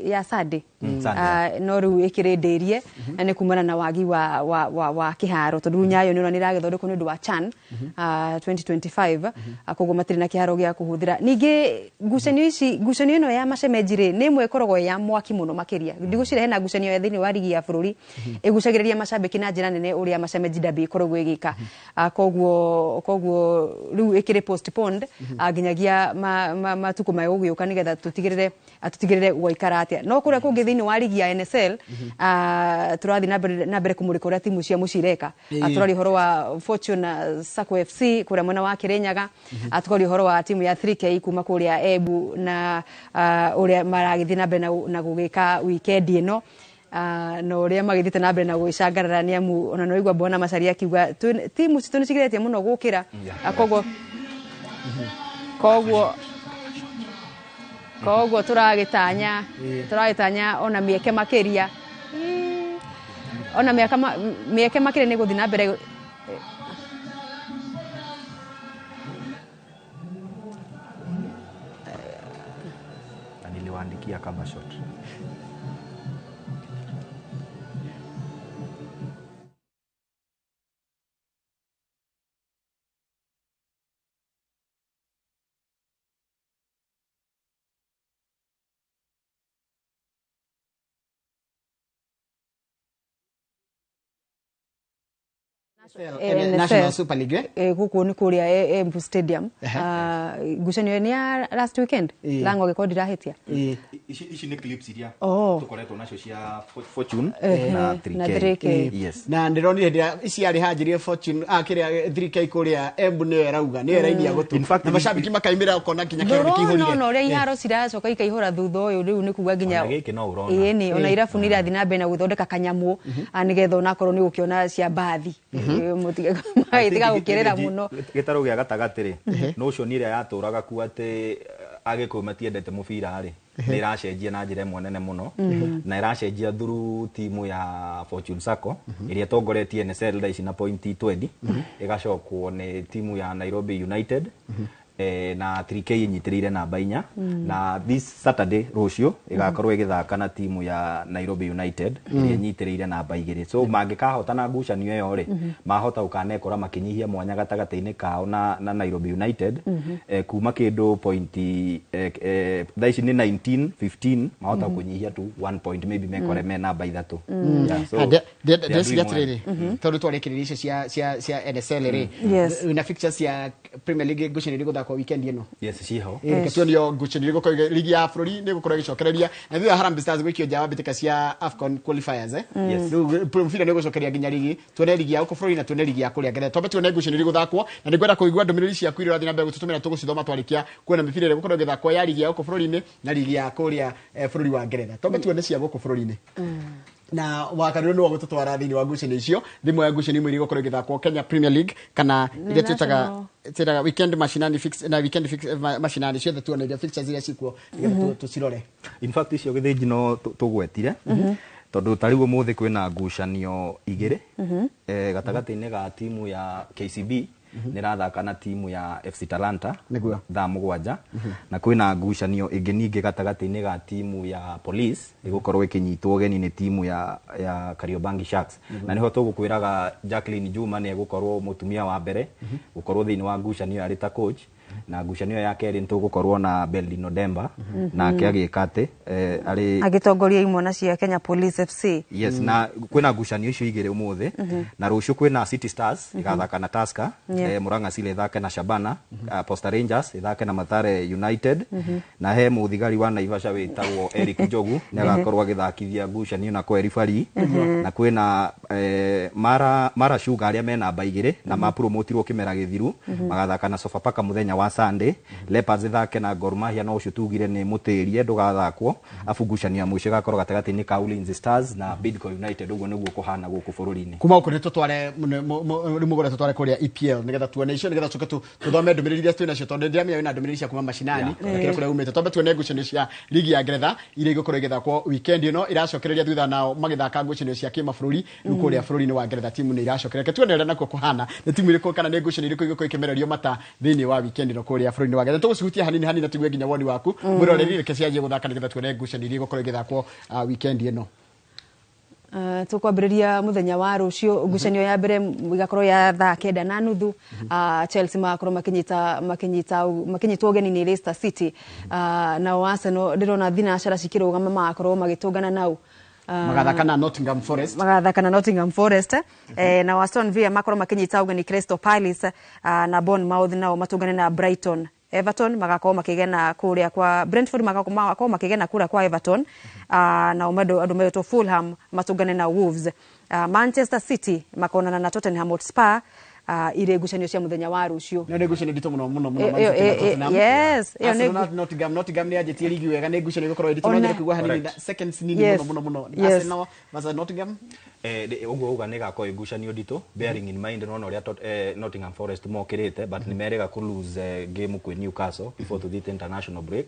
ya Sunday. Sunday. No rĩu ĩkĩrĩndĩrie na nĩ kumana na wagi wa kĩharo, tondũ rĩu Nyayo nĩ ũrona nĩ ĩragĩthondekwo nĩ ũndũ wa CHAN 2025. Koguo matirĩ na kĩharo gĩa kũhũthĩra. Ningĩ ngucanio ici, ngucanio ĩno ya mashemeji rĩ, nĩ ĩmwe ĩkoragwo ĩ ya mwaki mũno makĩria. Ndigwĩciria hena ngucanio ya thĩinĩ wa rigi ya bũrũri ĩgucagĩrĩria macambĩki na njĩra nene ũrĩa mashemeji derby ĩkoragwo ĩgĩka. Koguo rĩu ĩkĩrĩ postponed nginyagia matukũ megũgĩũka nĩgetha tũtigĩrĩre gwaikara atĩa. No kũrĩa kũngĩ thĩinĩ wa rigi ya NSL, tũrathiĩ na mbere kũmũrĩka ũrĩa timu cia mũciĩ ireka. Tũraria ũhoro wa Fortune Sacco FC kũrĩa mwena wa Kĩrĩnyaga. Tũkaria ũhoro wa timu ya 3K kuma kũrĩa Embu na ũrĩa maragĩthiĩ na mbere na gũgĩka weekend ĩno, na ũrĩa magĩthiĩte na mbere na gwĩcangarara, nĩ amu ona no igua Bwana Macharia akiuga timu citũ nĩ cigeretie mũno gũkĩra. Koguo tũragĩtanya ona mĩeke makĩria, ona mĩeke makĩria nĩ gũthiĩ na mbere. Kia cover shot. National Super League guku ni kuria Embu Stadium. Ngucanio ni ya last weekend lango giko ndirahitia. Ici ni clips iria tukoretwo nacio cia Fortune na 3K. Yes. Na ndironire ndia ici ari hanjirie Fortune kiria 3K kuria Embu niyo erauga niyo erainia gutu na mashabiki makaimira ukona kinya kiro nikihurire. No ria iharo ciracoka ikaihura thutha uyu riu ni kuga nginya giki no urona. Ĩĩ ona irabu ni irathi na mbere na guthondeka kanyamu nigetha onakorwo ni gukiona cia mbathi. Mutiga gukirira muno gitaro gia gatagati ri notion iria yaturaga ku ati agikuyu matiendete mubira ri ni iracenjia na njira ĩmwe nene muno na iracenjia through timu ya Fortune Sacco iria ĩtongoretie NSL thaa ici na point 20 ĩgacokwo nĩ timu ya Nairobi United na 3K ĩnyitĩrĩire namba 4 na this Saturday rũciũ ĩgakorwo ĩgĩthaka na timu ya Nairobi United ĩrĩa ĩnyitĩrĩire namba 2 so mangĩkahotana ngucanio ĩyo rĩ mahota gũkanekora makĩnyihia mwanya gatagatĩ-inĩ kao na Nairobi United kuma kĩndũ point thaa ici nĩ 19 15 mahota kũnyihia tu 1 point maybe mekore me namba 3. Ndĩreciria atĩrĩrĩ tondũ twarĩkĩrĩria icio cia NSL rĩ na fixtures cia Premier League ngucanio irĩ gũthakwo weekend ĩno. Yes, ciho. Reke tuonio ngucanio irĩ ligi ya bũrũri nĩ gũkorwo ĩgĩcokereria na thutha wa Harambee Stars gwĩkio nja wa mbĩtĩka cia AFCON qualifiers. Rĩu mũbira nĩ ũgũcokeria nginya ligi tuone ligi ya gũkũ bũrũri na tuone ligi ya kũrĩa Ngeretha. Twambe tuone ngucanio irĩ gũthakwo na nĩngwenda kũigua ndũmĩrĩri ciaku iria ũrathiĩ na mbere gũtũtũmĩra tũgũcithoma twarĩkia kuona mĩbira ĩrĩa ĩgũkorwo ĩgĩthakwo ya ligi ya gũkũ bũrũri-inĩ na ligi ya kũrĩa bũrũri wa Ngeretha. Twambe tuone cia gũkũ bũrũri-inĩ. Na wakariro nĩ wagũtũtwara thĩinĩ wa ngucanio icio thimũ ya ngucanio imwe iria igũkorwo ĩgĩthakwo Kenya Premier League kana iria twĩtaga weekend mashinani fix na weekend fix mashinani ciothe tuone iria fixtures iria cikuo nĩgetha tũcirore. In fact icio gĩthĩnji no tũgwetire tondũ ta rĩu ũmũthĩ kwĩna ngucanio igĩrĩ gatagatĩ-inĩ ga timu ya KCB nĩrathaka na timu ya FC Talanta thaa 7 na kwĩna ngucanio ĩngĩ ningĩ gatagatĩ-inĩ ga timu ya Police ĩgũkorwo ĩkĩnyitwo ũgeni nĩ timu ya Kariobangi Sharks na nĩho tũgũkwĩraga Jacqueline Juma nĩ egũkorwo mũtumia wa mbere gũkorwo thĩinĩ wa ngucanio arĩ ta coach na ngucanio ya kerĩ nĩtũgũkorwo na Beldino Demba nake agĩka atĩ arĩ agĩtongoria imwana cia Kenya Police FC. Yes, na kwĩna ngucanio icio igĩrĩ ũmũthĩ na rũciũ kwĩna City Stars ĩgathaka na Tusker, Murang'a Seal ĩthake na Shabana, Posta Rangers ĩthake na Mathare United na he mũthigari wa Naivasha wĩtagwo Eric Njogu nĩ agakorwo agĩthakithia ngucanio na Kweri Bari na kwĩna Mara Sugar arĩa me namba 2 na mapromotirwo kĩmera gĩthiru magathaka na Sofapaka mũthenya wa Sunday. Leopards ĩthake na Gor Mahia no ũcio tugire nĩ mũtĩrie ndũgathakwo afu ngucanio ya mũico ĩgakorwo gatagatĩ-inĩ ka Ulinzi Stars na Bidco United. Ũguo nĩguo kũhana gũkũ bũrũri-inĩ. Kuma gũkũ nĩ tũtware rĩu mũgũre tũtware kũrĩa EPL nĩgetha tuone icio nĩgetha tũke tũthome ndũmĩrĩri iria twĩ nacio tondũ ndĩramenya wĩna ndũmĩrĩri cia kuma mashinani na kĩrĩa kũrĩa umĩte. Twambe tuone ngucanio cia ligi ya Ngeretha iria igũkorwo ĩgĩthakwo weekend ĩno iracokereria thutha nao magĩthaka ngucanio cia kĩmabũrũri rĩu kũrĩa bũrũri-inĩ wa Ngeretha timu nĩ iracokereria. Reke tuone ũrĩa nakuo kũhana nĩ timu irĩkũ kana nĩ ngucanio irĩkũ igũkorwo ikĩmererio mata thĩinĩ wa weekend ĩno kũrĩa bũrũri-inĩ wa Ngeretha. Tũgũcihutia hanini hanini na tũigue nginya woni waku mwĩroreri reke cianjie gũthaka nĩgetha tuone ngucanio iria igũkorwo ĩgĩthakwo weekend ĩno. Tukwambĩrĩria mũthenya wa rũciũ ngucanio ya mbere igakorwo ya thaa 9:30 Chelsea magakorwo makinyitwo ũgeni nĩ Leicester City nao Arsenal ndĩrona thinacara cikĩrũgama magakorwo magĩtũngana nao magathaka na Nottingham Forest na Aston Villa makorwo makinyita ũgeni Crystal Palace na Bournemouth nao matũngane na Brighton. Everton magakorwo makĩgena kũrĩa kwa Brentford magakorwo makĩgena kũrĩa kwa Everton na andũ metwo Fulham matũngane na Wolves. Manchester City makonana na Tottenham Hotspur ire ngucanio cia muthenya wa rucio. Nĩ ngucanio nditũ muno muno muno Man City na Tottenham. Yes, iyo nĩ Nottingham nĩ anjĩtie ligi wega, nĩ ngucanio ĩgũkorwo nditũ, no nyende kũigua hanini seconds nini muno muno muno. Arsenal versus Nottingham. Ũguo uga nĩ ĩgakorwo ĩ ngucanio nditũ, bearing in mind nona ũrĩa Nottingham Forest mokĩrĩte, but nĩ merĩga kũ lose game kwĩ Newcastle before tũthiĩte international break.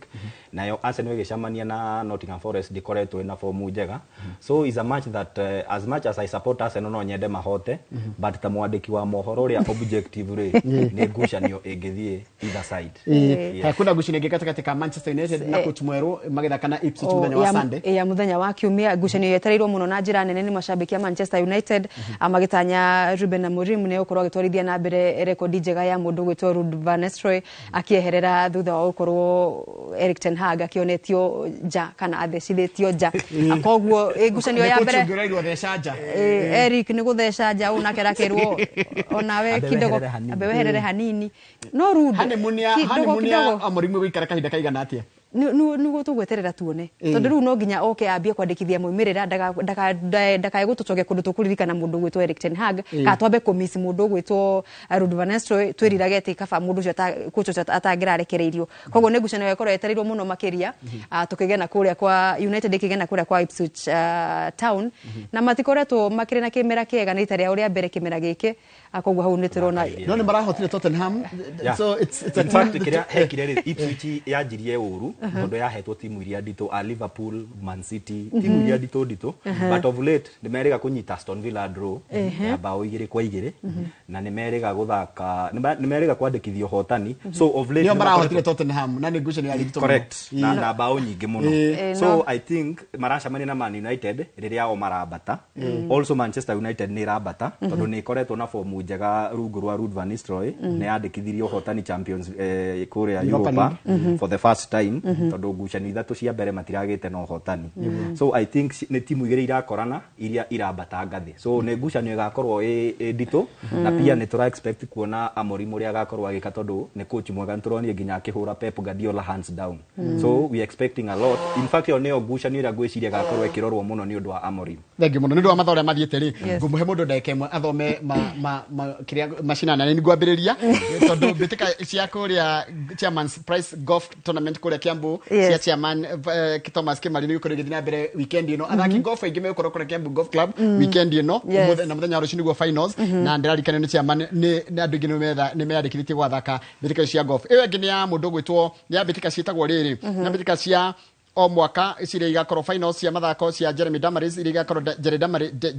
Nayo Arsenal ĩgĩcemania na Nottingham Forest ndĩkoretwo ĩna fomu njega, so is a match that as much as I support Arsenal, no nyende mahote, but ta mwandĩki wa mohoro ũrĩa objective rĩ, nĩ ngucanio ĩngĩthiĩ either side. Yes. Kwĩna ngucanio ĩngĩ gatagatĩ ka Manchester United na coach mwerũ magĩthaka na Ipswich mũthenya wa Sunday. Ya muthenya wa kiumia, ngucanio yetereirwo muno na njĩra nene nĩ macambĩki a Manchester United, magĩtanya Ruben Amorim nĩ gũkorwo agĩtwarithia na mbere rekondi njega ya mũndũ ũgwĩtwo Ruud van Nistelrooy, akĩeherera thutha wa gũkorwo Erik ten Hag akĩonetio nja kana athecithĩtio nja. Koguo ngucanio ya mbere ũngĩ theca nja. Eric nĩ gũtheca nja, ũũ nake arakĩrwo onawe Ambe kidogo weherere hanini. Ambe weherere hanini, no Ruud Honeymoon ya kidogo honeymoon ya kidogo Amorim gũikara kahinda kaigana atĩa? Nĩguo tũgweterera tuone, tondũ rĩu no nginya oke ambie kwandĩkithia maumĩrĩra, ndakae gũtũcokia kũndũ tũkũririkana mũndũ ũgwĩtwo Erik ten Hag, kana twambe kũmiss mũndũ ũgwĩtwo Ruud van Nistelrooy, twĩrirage atĩ kaba mũndũ ũcio coach ũcio atangĩrarekereirio. Koguo nĩ ngucanio ĩkorwo yetereirwo mũno makĩria. Tũkĩgena kũrĩa kwa United, ĩkĩgena kũrĩa kwa Ipswich Town, na matikoretwo makĩrĩ na kĩmera kĩega, nĩ rita rĩao rĩa mbere kĩmera gĩkĩ. Koguo hau nĩ tũrona No nĩ marahotire Tottenham. So it's a In fact, kĩrĩa hekire rĩ, Ipswich yanjirie ũru tondũ yahetwo timu iria nditũ a Liverpool, Man City, timu iria nditũ nditũ, but of late nĩ merĩga kũnyita Aston Villa draw ya bao 2-2, na nĩ merĩga gũthaka, nĩ merĩga kwandĩkithia ũhotani, so of late nĩo nĩ marahotire Tottenham na nĩ ngucanio ya nditũ mũno. Correct, na bao nyingĩ mũno. So No. I think maracemania na Man United rĩrĩa o marambata. Also Manchester United nĩ ĩrambata tondũ nĩ ĩkoretwo na fomu njega rungu rwa Ruud van Nistelrooy. Nĩ yandĩkithirie ũhotani Champions kũrĩa Europa Europa for the first time, tondũ ngucanio ithatũ cia mbere matiragĩte na ũhotani. So I think nĩ timu igĩrĩ irakorana iria irambata ngathĩ, so nĩ ngucanio ĩgakorwo ĩ nditũ. Na pia nĩ tũra expect kuona Amorim ũrĩa agakorwo agĩka, tondũ nĩ coach mwega, nĩ tũronire nginya akĩhũra Pep Guardiola hands down, so we expecting a lot. In fact, ĩyo nĩyo ngucanio ĩrĩa ngwĩciria ĩgakorwo ĩkĩrorwo mũno nĩ ũndũ wa Amorim. Thengiũ mũno nĩ ũndũ wa mathaa ũrĩa mathiĩte rĩ. Ngũmũhe mũndũ ndagĩka 1 athome ma kĩrĩa macinana. Nĩ ngwambĩrĩria tondũ mbĩtĩka cia kũrĩa Chairman's Prize Golf Tournament kũrĩa Kiambu cia chairman Thomas Kimari nĩ gũkorwo igĩthiĩ na mbere weekend ĩno. Athaki golf aingĩ megũkorwo kũrĩa Kiambu Golf Club weekend ĩno. Ũmũthĩ na mũthenya wa rũciũ nĩguo finals, na ndĩrarikana nĩ chairman nĩ andũ aingĩ nĩ meyandĩkithĩtie gwathaka mbĩtĩka cia golf. Ĩyo ĩngĩ nĩ ya mũndũ ũgwĩtwo, nĩ ya mbĩtĩka ciĩtagwo rĩrĩ, nĩ mbĩtĩka cia o mwaka iria igakorwo finals cia mathako cia Jeremy Damaris, iria igakorwo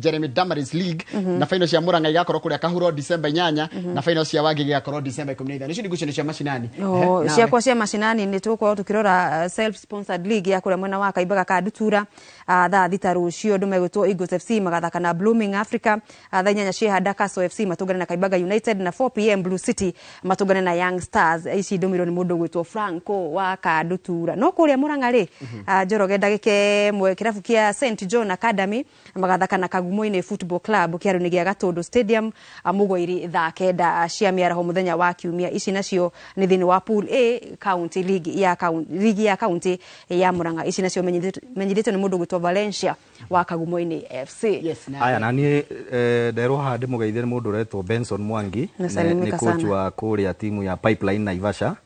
Jeremy Damaris League, na finals cia Murang'a igakorwo kũrĩa Kahuro December 8, na finals cia Wangige igakorwo December 15. Icio nĩ ngucanio cia macinani. Oh, Nawe. Ciakwa cia macinani nĩ tũgũkorwo tũkĩrora self sponsored league ya kũrĩa mwena wa Kaimbaga ka Ndutura. Thaa 6 rũciũ andũ megwĩtwo Eagles FC magathaka na Blooming Africa. Thaa 8 ciĩhanda Castle FC matũngane na Kaimbaga United, na 4 p.m. Blue City matũngane na Young Stars. Ici ndũmĩrwo nĩ mũndũ ũgwĩtwo Franco wa Kandutura. No kũrĩa Murang'a rĩ, Njoroge, ndagĩka 1, kĩrabu kĩa St John Academy magathaka na Kagumoini Football Club kĩharo-inĩ gĩa Gatũndũ Stadium, Mũgwairi, thaa 9 cia mĩaraho mũthenya wa kiumia. Ici nacio nĩ thĩinĩ wa Pool A County League ya ligi ya county ya Murang'a. Ici nacio menyithĩtio nĩ mũndũ ũgwĩtwo Valencia wa Kagumoini FC. Yes, na Aya, na niĩ nderwo haha ndĩmũgeithie nĩ mũndũ ũretwo Benson Mwangi. Nasalimika Nĩ coach sana. wa kũrĩa timu ya Pipeline Naivasha.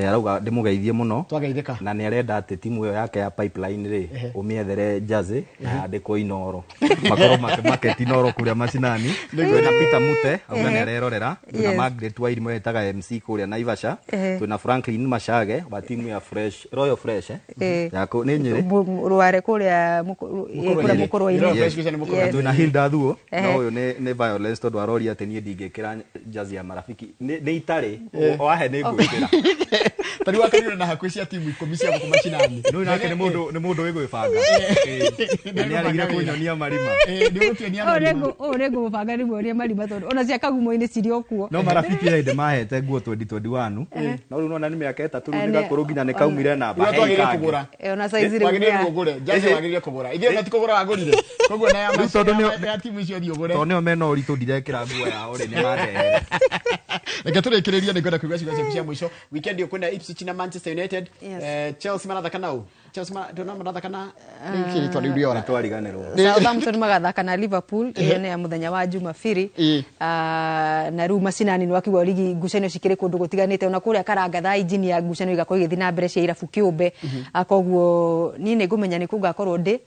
Arauga ndĩmũgeithie mũno Twageithĩka. na nĩ arenda atĩ timu ĩyo yake ya Pipeline rĩ, ũmĩethere jersey na yandĩkwo Inoro, makorwo makĩmarket Inoro kũrĩa macinani. Twĩna Peter Mute, auga nĩ arerorera. Twĩna Margaret Wairimu etaga MC kũrĩa Naivasha. Twĩna Franklin Machage wa timu ya Fresh Royal Fresh, ya nĩ Nyĩrĩ. Rware kũrĩa kũrĩa Mũkũrwe-inĩ. Royal Fresh nĩ Mũkũrwe-inĩ. Na twĩna Hilda Thuo, no ũyũ nĩ violence tondũ aroria atĩ niĩ ndingĩkĩra jazi ya Marafiki, nĩ itarĩ wahe nĩ ngwĩkĩra. Ta rĩu wakarire na hakuhĩ cia timu 10 cia gũkũ macinani. Nĩ nake nĩ mũndũ wĩgwĩbanga na nĩ aregire kũnyonia marima. Nĩ ũgũtuonia marima. Ũyũ nĩ ngũmũbanga nĩmuonie marima, tondũ ona cia Kagumo-inĩ cirĩ o kuo. No Marafiki hĩndĩ mahete nguo 2021, no rĩu nona nĩ mĩaka 3 rĩu nĩ gakũrũ nginya nĩ kaumire namba. Ũrĩa Hei twagĩrĩire kangĩ. kũgũra. Ona size rĩu Wagĩrĩire nĩ kũgũre jazi, wagĩrĩire kũgũra. Ithuĩ ona ti kũgũra wagũrire, koguo na ya Rĩu tondũ ya timu icio thiĩ ũgũre. Tondũ nĩo mena ũritũ ndirekĩra nguo yao rĩ, nĩ mandehere. Reke tũrĩkĩrĩrie, nĩ ngwenda kũigua ciugo ciaku cia mũico. Weekend ĩyo kwĩna Ipswich na Manchester United. Yes. Chelsea marathaka nau. Chelsea ndona marathaka na rĩu rĩu rĩora twariganĩrwo. Southampton magathaka na Liverpool, ĩyo nĩ ya mũthenya wa Jumapili. Na rĩu macinani nĩ wakiuga ligi ngucanio cikĩrĩ kũndũ gũtiganĩte, ona kũrĩa Karanga thaa injinia ngucanio igakorwo igĩthiĩ na mbere cia irabu kĩũmbe. Koguo niĩ nĩ ngũmenya nĩ kũ ngakorwo ndĩ,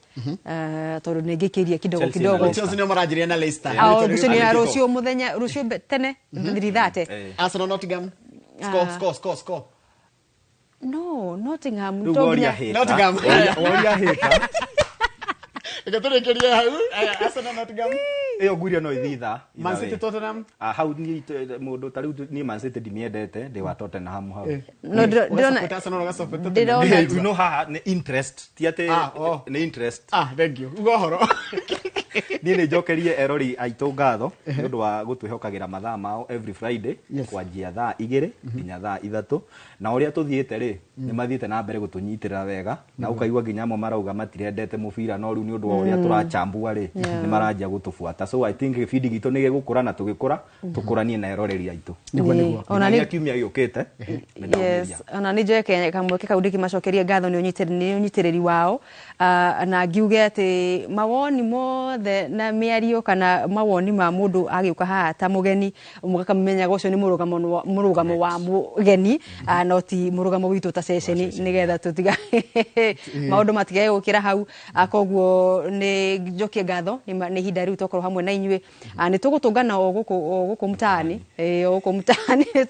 tondũ nĩ ngĩkĩrie kidogo Chelsea kidogo. na Leicester. Chelsea nĩo maranjĩrĩria na Leicester. Ngucanio ya rũciũ mũthenya rũciũ tene 3:30. Arsenal Nottingham. Score, score, score, score. No, Nottingham Rĩu to woria nginya hater. Nottingham. Woria hater. Reke tũrĩkĩrie hau. Aya, Arsenal Nottingham. Ĩyo ngurio no ĩthiĩ ithaa. Man City Tottenham. Hau niĩ mũndũ ta rĩu niĩ Man City ndimiendete, ndĩ wa Tottenham hau. No, ndĩrona Ũgasupport Arsenal, ũgasupport Tottenham. Ndĩrona You know haha nĩ interest, ti atĩ nĩ interest. Thank you. Uga ũhoro. Niĩ nĩ njokerie erori aitũ ngatho nĩ ũndũ wa gũtwĩhokagĩra mathaa mao every Friday kwanjia thaa 2 nginya thaa 3, na ũrĩa tũthiĩte rĩ nĩ mathiĩte na mbere gũtũnyitĩrĩra wega, na ũkaigua nginya amwe marauga matirendete mũbira, no rĩu nĩ ũndũ wa ũrĩa tũrachambua rĩ nĩ maranjia gũtũbuata. So I think gĩbindi gitũ nĩ gĩgũkũra, na tũgĩkũra tũkũranie na eroreri aitũ. Nĩguo, nĩguo. Ona Nginyagia kiumia gĩũkĩte nĩ ndaumĩria. Yes, ona nĩ njoe kamweke kau ndĩkĩmacokerie ngatho nĩ ũnyitĩrĩri wao. Na ngiuge atĩ mawoni mothe na mĩario kana mawoni ma mũndũ agĩũka haha ta mũgeni mũgakamenyaga ũcio nĩ mũrũgamo wa mũgeni, no ti mũrũgamo witũ ta ceceni, nĩgetha tũtiga maũndũ matigae gũkĩra hau. Koguo nĩ njokie ngatho nĩ ihinda rĩu twakorwo hamwe na inyuĩ. Nĩ tũgũtũngana o gũkũ mtaani, o gũkũ mtaani nĩ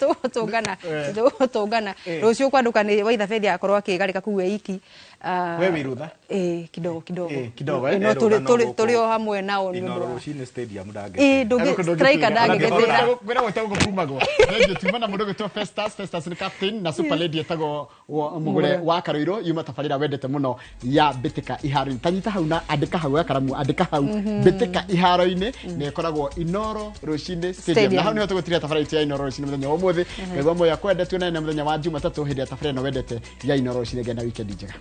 tũgũtũngana rũciũ kwandũka nĩ Waithabethi akorwo akĩgarĩka kuu eiki. We wĩ rũtha? Kidogo kidogo. Kidogo, No tũrĩ o hamwe nao nĩ ũndũ Inoro wa rũcinĩ stadium ndũngĩ striker ndangĩgĩtĩra. Kwĩra gwĩtagwo gũkumagwo. Thengiũ tuma na mũndũ ũgwĩtwo Festus. Festus nĩ captain na super lady etagwo Mũgũre wa Karũirũ, yuma tabarĩra wendete mũno ya Mbĩtĩka Iharo-inĩ. Ta nyita hau na andĩka hau ya karamu, andĩka hau Mbĩtĩka Iharo-inĩ, nĩ ĩkoragwo Inoro rũcinĩ stadium. Na hau nĩho tũgũtiria tabarĩra itũ ya Inoro rũcinĩ mũthenya wa ũmũthĩ. Ngai wa muoyo akwende, tuonane mũthenya wa Jumatatũ hĩndĩ ya tabarĩra ĩno wendete ya Inoro rũcinĩ. Ngena weekend njega.